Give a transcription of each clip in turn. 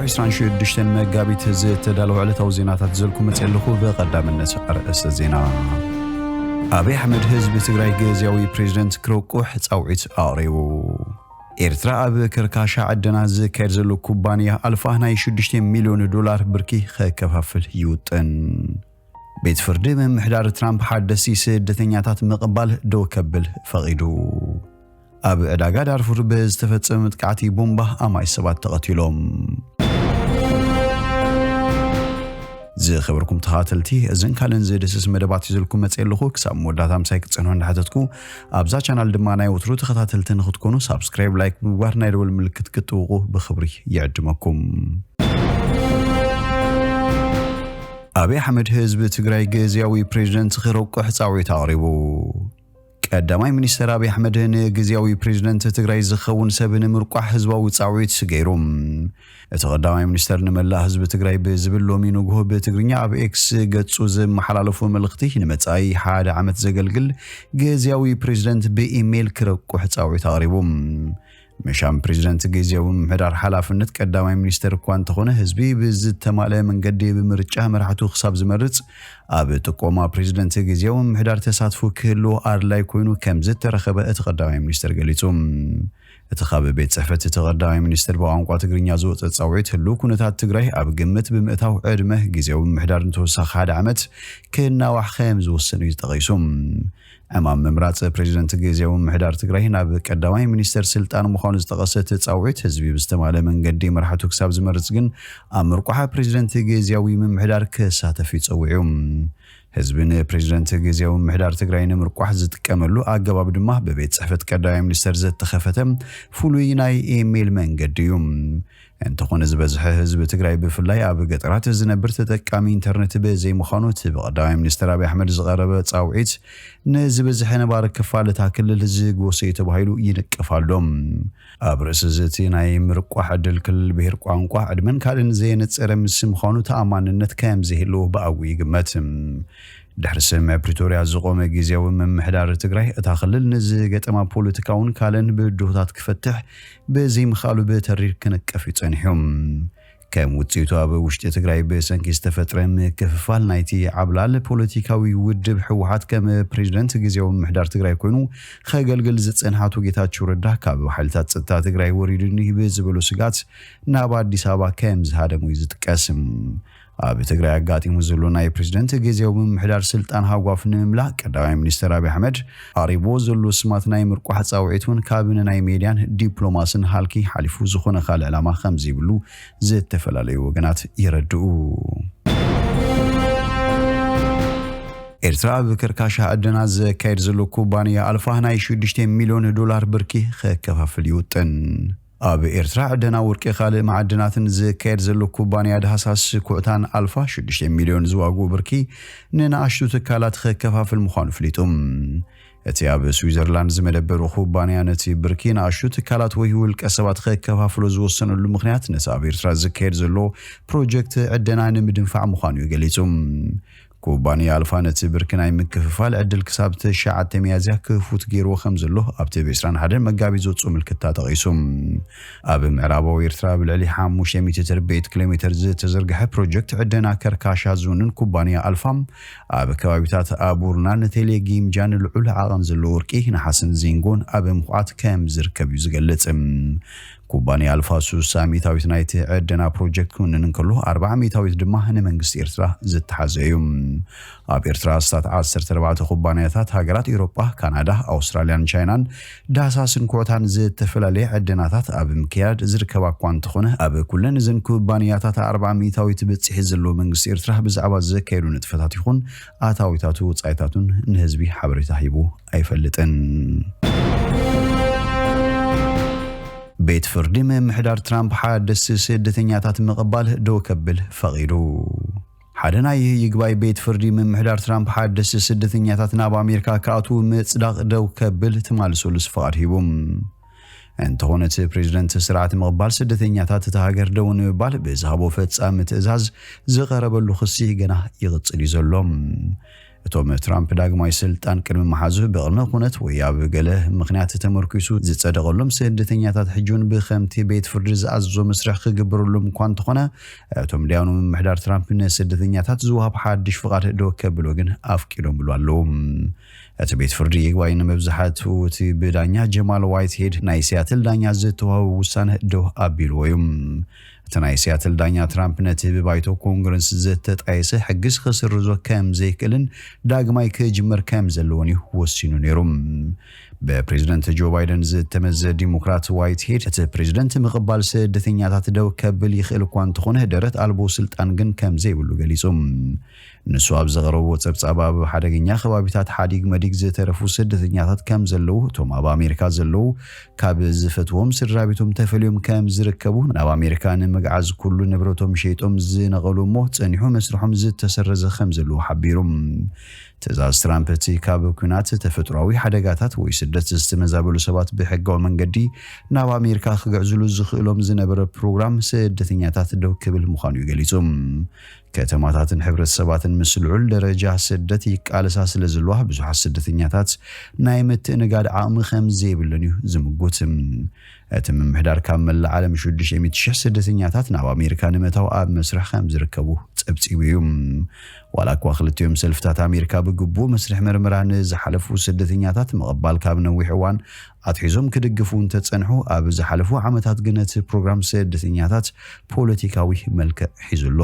ዕስራን ሽዱሽተን መጋቢት ዝተዳለወ ዕለታዊ ዜናታት ዘልኩ መፅእ ኣለኹ። ብቐዳምነት ኣርእስተ ዜና። ኣብይ ኣሕመድ ህዝቢ ትግራይ ግዝያዊ ፕሬዚደንት ክረቁሕ ፃውዒት ኣቕሪቡ። ኤርትራ ኣብ ከርካሻ ዕደና ዝካየድ ዘሎ ኩባንያ ኣልፋ ናይ ሽዱሽተ ሚልዮን ዶላር ብርኪ ከከፋፍል ይውጥን። ቤት ፍርዲ ምምሕዳር ትራምፕ ሓደስቲ ስደተኛታት ምቕባል ደው ከብል ፈቒዱ። ኣብ ዕዳጋ ዳርፉር ብዝተፈጸመ መጥቃዕቲ ቦምባ ኣማይ ሰባት ተቐቲሎም። ዝኸበርኩም ተኸታተልቲ፣ እዝን ካልእን ዝድስስ መደባት ይዘልኩም መጽእ ኣለኹ። ክሳብ መወዳእታ ምሳይ ክትጸንሑ እንዳሓተትኩ፣ ኣብዛ ቻናል ድማ ናይ ወትሩ ተኸታተልቲ ንኽትኮኑ ሳብስክራይብ፣ ላይክ ብምግባር ናይ ደወል ምልክት ክትጥውቑ ብኽብሪ ይዕድመኩም። ኣብይ ኣሕመድ ህዝቢ ትግራይ ግዝያዊ ፕሬዚደንት ክረቁሕ ፃውዒት ኣቕሪቡ። ቀዳማይ ሚኒስተር ኣብይ ኣሕመድ ንግዝያዊ ፕሬዚደንት ትግራይ ዝኸውን ሰብ ንምርቋሕ ህዝባዊ ፃውዒት ገይሩ። እቲ ቀዳማይ ሚኒስተር ንመላእ ህዝቢ ትግራይ ብዝብል ሎሚ ንግሆ ብትግርኛ ኣብ ኤክስ ገጹ ዘመሓላለፎ መልእኽቲ፣ ንመጻኢ ሓደ ዓመት ዘገልግል ግዝያዊ ፕሬዚደንት ብኢሜይል ክረቁሕ ፃውዒት ኣቕሪቡ። ምሻም ፕሬዚደንት ግዝያዊ ምምሕዳር ሓላፍነት ቀዳማይ ሚኒስተር እኳ እንተኾነ፣ ህዝቢ ብዝተማልአ መንገዲ ብምርጫ መራሕቱ ክሳብ ዝመርጽ ኣብ ጥቆማ ፕሬዚደንት ግዝያዊ ምምሕዳር ተሳትፎ ክህልዎ ኣድላይ ኮይኑ ከም ዝተረኸበ እቲ ቀዳማይ ሚኒስተር ገሊጹ። እቲ ካብ ቤት ጽሕፈት እቲ ቀዳማይ ሚኒስተር ብቋንቋ ትግርኛ ዝወጸ ጻውዒት፣ ህልው ኩነታት ትግራይ ኣብ ግምት ብምእታው፣ ዕድመ ግዝያዊ ምምሕዳር ንተወሳኺ ሓደ ዓመት ክናዋሕ ከም ዝወሰነ እዩ ተጠቒሱ። ዕማም ምምራጽ ፕሬዚደንት ግዝያዊ ምምሕዳር ትግራይ ናብ ቀዳማይ ሚኒስተር ስልጣን ምዃኑ ዝጠቐሰ እቲ ጻውዒት፣ ህዝቢ ብዝተማልአ መንገዲ መራሕቱ ክሳብ ዝመርጽ ግን ኣብ ምርቋሓ ፕሬዚደንት ግዝያዊ ምምሕዳር ክሳተፍ ይጸውዕ እዩ። ህዝቢ ንፕሬዚደንት ግዝያዊ ምምሕዳር ትግራይ ንምርቋሕ ዝጥቀመሉ ኣገባብ ድማ ብቤት ጽሕፈት ቀዳማይ ሚኒስተር ዝተኸፈተ ፍሉይ ናይ ኢሜይል መንገዲ እዩ። እንተኾነ፣ ዝበዝሐ ህዝቢ ትግራይ፣ ብፍላይ ኣብ ገጠራት ዝነብር፣ ተጠቃሚ ኢንተርኔት ብዘይምዃኑ፣ እቲ ብቀዳማይ ሚኒስተር ኣብይ ኣሕመድ ዝቐረበ ጻውዒት ንዝበዝሐ ነባሪ ክፋል እታ ክልል ዝጎሰ እዩ ተባሂሉ ይንቀፍ ኣሎ። ኣብ ርእሲ እዚ፣ እቲ ናይ ምርቋሕ ዕድል ክልል ብሄር፣ ቋንቋ፣ ዕድመን ካልእን ዘየነጸረ ምስ ምዃኑ፣ ተኣማንነት ከም ዘይህልዎ ብኣግኡ ይግመት። ድሕሪ ስምምዕ ፕሪቶርያ ዝቖመ ግዝያዊ ምምሕዳር ትግራይ፣ እታ ክልል ንዝገጠማ ፖለቲካውን ካልእን ብድሆታት ክፈትሕ ብዘይምኽኣሉ ብተሪር ክንቀፍ እዩ ጸኒሑ። ከም ውጽኢቱ፣ ኣብ ውሽጢ ትግራይ ብሰንኪ ዝተፈጥረ ምክፍፋል ናይቲ ዓብላል ፖለቲካዊ ውድብ ህወሓት፣ ከም ፕሬዚደንት ግዝያዊ ምምሕዳር ትግራይ ኮይኑ ከገልግል ዝጸንሐ ኣቶ ጌታቸው ረዳ፣ ካብ ሓይልታት ጸጥታ ትግራይ ወሪዱኒ ብዝበሎ ስግኣት ናብ ኣዲስ ኣበባ ከም ዝሃደሙ እዩ ዝጥቀስ። ኣብ ትግራይ ኣጋጢሙ ዘሎ ናይ ፕሬዚደንት ግዝያዊ ምምሕዳር ስልጣን ሃጓፍ ንምምላእ፣ ቀዳማይ ሚኒስተር ኣብይ ኣሕመድ ኣቕሪብዎ ዘሎ ስማት ናይ ምርቋሕ ጻውዒት እውን ካብ ናይ ሜድያን ዲፕሎማስን ሃልኪ ሓሊፉ ዝኾነ ካልእ ዕላማ ከም ዘይብሉ ዝተፈላለዩ ወገናት የረድኡ። ኤርትራ ኣብ ከርካሻ ዕደና ዘካየድ ዘሎ ኩባንያ ኣልፋ ናይ ሽዱሽተ ሚልዮን ዶላር ብርኪ ከከፋፍል ይውጥን። ኣብ ኤርትራ ዕደና ወርቂ ካልእ ማዕድናትን ዝካየድ ዘሎ ኩባንያ ዳህሳስ ኩዕታን ኣልፋ ሽዱሽተ ሚልዮን ዝዋግኡ ብርኪ ንንኣሽቱ ትካላት ከከፋፍል ምዃኑ ኣፍሊጡ። እቲ ኣብ ስዊዘርላንድ ዝመደበሩ ኩባንያ ነቲ ብርኪ ንኣሽቱ ትካላት ወይ ውልቀ ሰባት ከከፋፍሎ ዝወሰነሉ ምኽንያት፣ ነቲ ኣብ ኤርትራ ዝካየድ ዘሎ ፕሮጀክት ዕደና ንምድንፋዕ ምዃኑ እዩ ገሊጹ። ኩባንያ ኣልፋ ነቲ ብርኪ ናይ ምክፍፋል ዕድል ክሳብ ትሽዓተ ሚያዝያ ክፉት ገይርዎ ከም ዘሎ ኣብቲ ብ ዕስራን ሓደን መጋቢት ዝወጽኡ ምልክታ ጠቒሱ። ኣብ ምዕራባዊ ኤርትራ ብልዕሊ ሓሙሽተ ሚእቲ ትርብዒት ኪሎ ሜተር ዝተዘርግሐ ፕሮጀክት ዕደና ከርካሻ ዞንን ኩባንያ ኣልፋ ኣብ ከባቢታት ኣቡርናን ቴሌጊምጃን ልዑል ዓቐን ዘለዎ ወርቂ፣ ነሓስን ዚንጎን ኣብ ምኹዓት ከም ዝርከብ እዩ ዝገልጽ። ኩባንያ ኣልፋ ሱሳ ሚእታዊት ናይቲ ዕደና ፕሮጀክት ክውንን እንከሎ፣ ኣርባዓ ሚእታዊት ድማ ንመንግስቲ ኤርትራ ዝተሓዘ እዩ። ኣብ ኤርትራ ኣስታት ዓሰርተ ኣርባዕተ ኩባንያታት ሃገራት ኤውሮጳ፣ ካናዳ፣ ኣውስትራልያን ቻይናን ዳህሳስን ኩዕታን ዝተፈላለየ ዕደናታት ኣብ ምክያድ ዝርከባ እኳ እንተኾነ፣ ኣብ ኩለን እዘን ኩባንያታት ኣርባዓ ሚእታዊት ብጽሒት ዘለዎ መንግስቲ ኤርትራ ብዛዕባ ዘካየዱ ንጥፈታት ይኹን ኣታዊታቱ ወጻኢታቱን ንህዝቢ ሓበሬታ ሂቡ ኣይፈልጥን። ቤት ፍርዲ ምምሕዳር ትራምፕ ሓደስቲ ስደተኛታት ምቕባል ደው ከብል ፈቒዱ። ሓደ ናይ ይግባይ ቤት ፍርዲ ምምሕዳር ትራምፕ ሓደስቲ ስደተኛታት ናብ ኣሜሪካ ክኣትዉ ምጽዳቕ ደው ከብል ትማሊ ሰሉስ ፍቓድ ሂቡ። እንተኾነ፣ እቲ ፕሬዚደንት ስርዓት ምቕባል ስደተኛታት እታ ሃገር ደው ንምባል ብዝሃቦ ፈጻሚ ትእዛዝ ዝቐረበሉ ክሲ ገና ይቕጽል እዩ ዘሎ። እቶም ትራምፕ ዳግማይ ስልጣን ቅድሚ መሓዙ ብቕድመ ኩነት ወይ ኣብ ገለ ምኽንያት ተመርኪሱ ዝጸደቐሎም ስደተኛታት ሕጂ እውን ብኸምቲ ቤት ፍርዲ ዝኣዘዞ መስርሕ ክግበረሎም እኳ እንተኾነ፣ እቶም ደያኑ ምምሕዳር ትራምፕ ንስደተኛታት ዝወሃብ ሓድሽ ፍቓድ ደው ከብሎ ግን ኣፍቂዶምሉ ኣለዉ። እቲ ቤት ፍርዲ ይግባይ ንመብዛሕትኡ እቲ ብዳኛ ጀማል ዋይትሄድ ናይ ሲያትል ዳኛ ዝተዋህበ ውሳነ ደው ኣቢልዎ እዩ። እቲ ናይ ሲያትል ዳኛ ትራምፕ ነቲ ብባይቶ ኮንግረስ ዝተጣየሰ ሕግስ ክስርዞ ከም ዘይክእልን ዳግማይ ክጅመር ከም ዘለዎን እዩ ወሲኑ ነይሩ። ብፕሬዝደንት ጆ ባይደን ዝተመዘ ዲሞክራት ዋይትሄድ እቲ ፕሬዝደንት ምቕባል ስደተኛታት ደው ከብል ይኽእል እኳ እንተኾነ ደረት ኣልቦ ስልጣን ግን ከም ዘይብሉ ገሊጹ። ንሱ ኣብ ዘቕረቦ ጸብጻብ ኣብ ሓደገኛ ከባቢታት ሓዲግ መዲግ ዝተረፉ ስደተኛታት ከም ዘለዉ እቶም ኣብ ኣሜሪካ ዘለዉ ካብ ዝፈትዎም ስድራ ቤቶም ተፈልዮም ከም ዝርከቡ ናብ ኣሜሪካ ንምግዓዝ ኩሉ ንብረቶም ሸይጦም ዝነቐሉ እሞ ጸኒሑ መስርሖም ዝተሰረዘ ከም ዘለዉ ሓቢሩ። ትእዛዝ ትራምፕ እቲ ካብ ኲናት ተፈጥሯዊ ሓደጋታት ወይ ስደት ዝተመዛበሉ ሰባት ብሕጋዊ መንገዲ ናብ ኣሜሪካ ክግዕዝሉ ዝኽእሎም ዝነበረ ፕሮግራም ስደተኛታት ደው ክብል ምዃኑ እዩ ገሊጹ። ከተማታትን ሕብረተሰባትን ምስ ልዑል ደረጃ ስደት ይቃለሳ ስለ ዘለዋ ብዙሓት ስደተኛታት ናይ ምትእንጋድ ዓቕሚ ከም ዘይብለን እዩ ዝምጉት። እቲ ምምሕዳር ካብ መላእ ዓለም ሽዱሽተ ሚእቲ ሽሕ ስደተኛታት ናብ ኣሜሪካ ንምእታው ኣብ መስርሕ ከም ዝርከቡ ጸብጺቡ እዩ። ዋላ እኳ ክልቲኦም ሰልፍታት ኣሜሪካ ብግቡእ መስርሕ ምርመራ ንዝሓለፉ ስደተኛታት ምቕባል ካብ ነዊሕ እዋን ኣትሒዞም ክድግፉ እንተጸንሑ፣ ኣብ ዝሓለፉ ዓመታት ግን እቲ ፕሮግራም ስደተኛታት ፖለቲካዊ መልክዕ ሒዙ ኣሎ።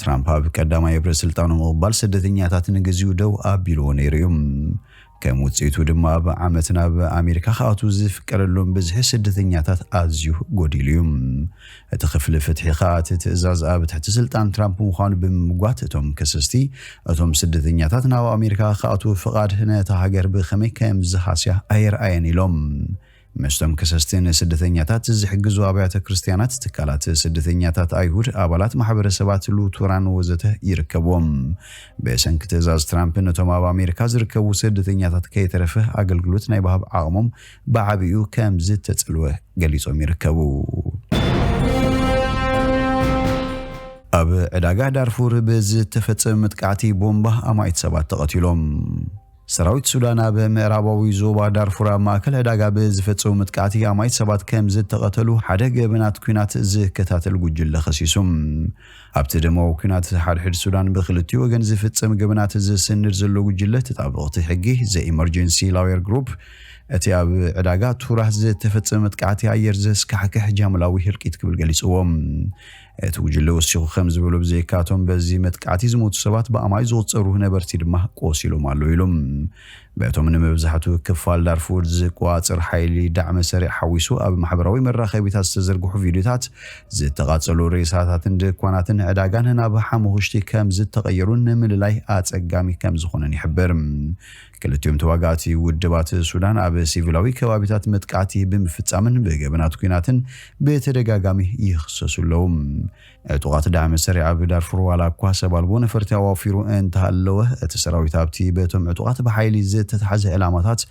ትራምፕ ኣብ ቀዳማይ እብረ ስልጣኑ ምቕባል ስደተኛታት ንግዚኡ ደው ኣቢልዎ ነይሩ እዩ። ከም ውጽኢቱ ድማ ኣብ ዓመት ናብ ኣሜሪካ ክኣትዉ ዝፍቀደሎም ብዝሒ ስደተኛታት ኣዝዩ ጎዲሉ እዩ። እቲ ክፍሊ ፍትሒ ከኣ እቲ ትእዛዝ ኣብ ትሕቲ ስልጣን ትራምፕ ምዃኑ ብምምጓት፣ እቶም ከሰስቲ እቶም ስደተኛታት ናብ ኣሜሪካ ክኣትዉ ፍቓድ ነታ ሃገር ብኸመይ ከም ዝሃስያ ኣየርኣየን ኢሎም። ምስቶም ከሰስቲ ንስደተኛታት ዝሕግዙ ኣብያተ ክርስትያናት፣ ትካላት ስደተኛታት ኣይሁድ፣ ኣባላት ማሕበረሰባት ሉቱራን ወዘተ ይርከብዎም። ብሰንኪ ትእዛዝ ትራምፕ ነቶም ኣብ ኣሜሪካ ዝርከቡ ስደተኛታት ከይተረፈ ኣገልግሎት ናይ ባህብ ዓቕሞም ብዓቢኡ ከም ዝተጸልወ ገሊጾም ይርከቡ። ኣብ ዕዳጋ ዳርፉር ብዝተፈጸመ መጥቃዕቲ ቦምባ ኣማኢት ሰባት ተቐቲሎም። ሰራዊት ሱዳን ኣብ ምዕራባዊ ዞባ ዳርፉር ኣብ ማእከል ዕዳጋ ብዝፈጸሙ መጥቃዕቲ ኣማኢት ሰባት ከም ዝተቐተሉ ሓደ ገበናት ኲናት ዝከታተል ጉጅለ ከሲሱ። ኣብቲ ደማዊ ኲናት ሓድሕድ ሱዳን ብክልቲኡ ወገን ዝፍጸም ገበናት ዝስንድ ዘሎ ጉጅለ ተጣበቕቲ ሕጊ ዘ ኢመርጀንሲ ላውየር ግሩፕ እቲ ኣብ ዕዳጋ ቱራህ ዝተፈጸመ መጥቃዕቲ ኣየር ዘስካሕክሕ ጃምላዊ ህልቂት ክብል ገሊጽዎ። እቲ ጉጅለ ወሲኹ ከም ዝበሎ ብዘይካቶም በዚ መጥቃዕቲ ዝሞቱ ሰባት ብኣማይ ዝቑጸሩ ነበርቲ ድማ ቆሲሎም ኣለዉ ኢሎም። በቶም ንመብዛሕቱ ክፋል ዳርፉር ዝቆጻጸር ሓይሊ ዳዕመ ሰሪዕ ሓዊሱ ኣብ ማሕበራዊ መራኸቢታት ዝተዘርግሑ ቪድዮታት ዝተቓጸሉ ሬሳታትን ድኳናትን ዕዳጋን ናብ ሓሙኽሽቲ ከም ዝተቐየሩን ንምልላይ ኣጸጋሚ ከም ዝኾነን ይሕብር። ክልቲኦም ተዋጋእቲ ውድባት ሱዳን ኣብ ሲቪላዊ ከባቢታት መጥቃዕቲ ብምፍጻምን ብገበናት ኲናትን ብተደጋጋሚ ይኽሰሱ ኣለዉ። ዕጡቓት ዳዕመ ሰሪዕ ኣብ ዳርፉር ዋላ እኳ ሰብ ኣልቦ ነፈርቲ ኣዋፊሩ እንተሃለወ፣ እቲ ሰራዊት ኣብቲ በቶም ዕጡቓት ብሓይሊ ዝተታሕዘ ዕላማታት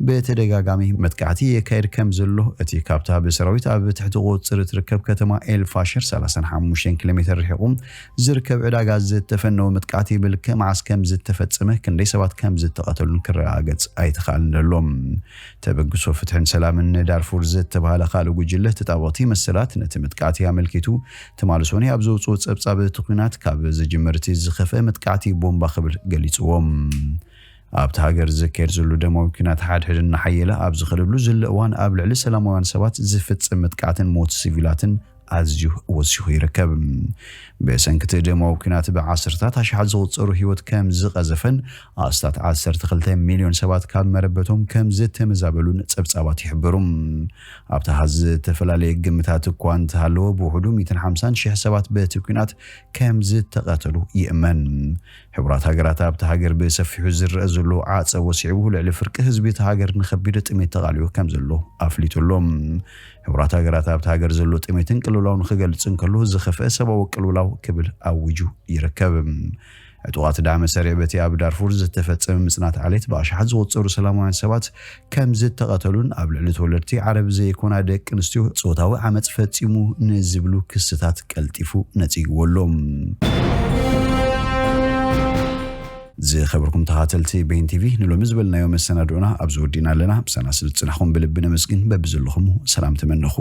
ብተደጋጋሚ መጥቃዕቲ የካይድ ከም ዘሎ እቲ ካብታ ብሰራዊት ኣብ ትሕቲ ቁጽሪ እትርከብ ከተማ ኤል ፋሽር ሰላሳን ሓሙሽተን ኪሎ ሜተር ርሒቑ ዝርከብ ዕዳጋ ዝተፈነወ መጥቃዕቲ ብልክዕ መዓስ ከም ዝተፈጸመ ክንደይ ሰባት ከም ዝተቐተሉን ክረጋገጽ ኣይተኻእለን ዘሎ። ተበግሶ ፍትሕን ሰላምን ንዳርፉር ዝተባህለ ካልእ ጉጅለ ተጣበቕቲ መሰላት ነቲ መጥቃዕቲ ኣመልኪቱ ትማሊ ሰኑይ ኣብ ዘውፅኦ ጸብጻብ እቲ ኲናት ካብ ዝጅምር እቲ ዝኸፍአ መጥቃዕቲ ቦምባ ክብል ገሊጽዎ። ኣብቲ ሃገር ዝካየድ ዘሎ ደማዊ ኲናት ሓድሕድ እናሓየለ ኣብ ዝኸደሉ ዘሎ እዋን ኣብ ልዕሊ ሰላማውያን ሰባት ዝፍጽም መጥቃዕትን ሞት ሲቪላትን ኣዝዩ ወሲኹ ይርከብ። ብሰንኪ እቲ ደማዊ ኲናት ብዓሰርታት ኣሽሓት ዝቑጸሩ ህይወት ከም ዝቐዘፈን ኣስታት ዓሰርተ ክልተ ሚልዮን ሰባት ካብ መረበቶም ከም ዝተመዛበሉን ጸብጻባት ይሕብሩ። ኣብቲ ኣሃዝ ዝተፈላለየ ግምታት እኳ እንተሃለወ ብውሕዱ ሚእትን ሓምሳን ሽሕ ሰባት በቲ ኲናት ከም ዝተቐተሉ ይእመን። ሕቡራት ሃገራት ኣብቲ ሃገር ብሰፊሑ ዝረአ ዘሎ ዓጸቦ ስዒቡ ልዕሊ ፍርቂ ህዝቢ እቲ ሃገር ንኸቢድ ጥሜት ተቓልዑ ከም ዘሎ ኣፍሊጡ ኣሎ። ሕቡራት ሃገራት ኣብቲ ሃገር ዘሎ ጥሜትን ቅልውላውን ክገልጽ እንከሎ ዝኸፍአ ሰብኣዊ ቅልውላው ክብል ኣዊጁ ይርከብ። ዕጡቓት ዳዕመ ሰሪዕ በቲ ኣብ ዳርፉር ዝተፈጸመ ምጽናት ዓሌት ብኣሽሓት ዝቑጸሩ ሰላማውያን ሰባት ከም ዝተቐተሉን ኣብ ልዕሊ ተወለድቲ ዓረብ ዘይኮና ደቂ ኣንስትዮ ጾታዊ ዓመጽ ፈጺሙ ንዝብሉ ክስታት ቀልጢፉ ነጺግዎ ኣሎ። ዝኸበርኩም ተኸታተልቲ ቤን ቲቪ፣ ንሎሚ ዝበልናዮ መሰናድኦና ኣብዚ ወዲእና ኣለና። ምሳና ስለ ዝጸናሕኩም ብልቢ ነመስግን። በብዘለኹም ሰላም ተመነኹ።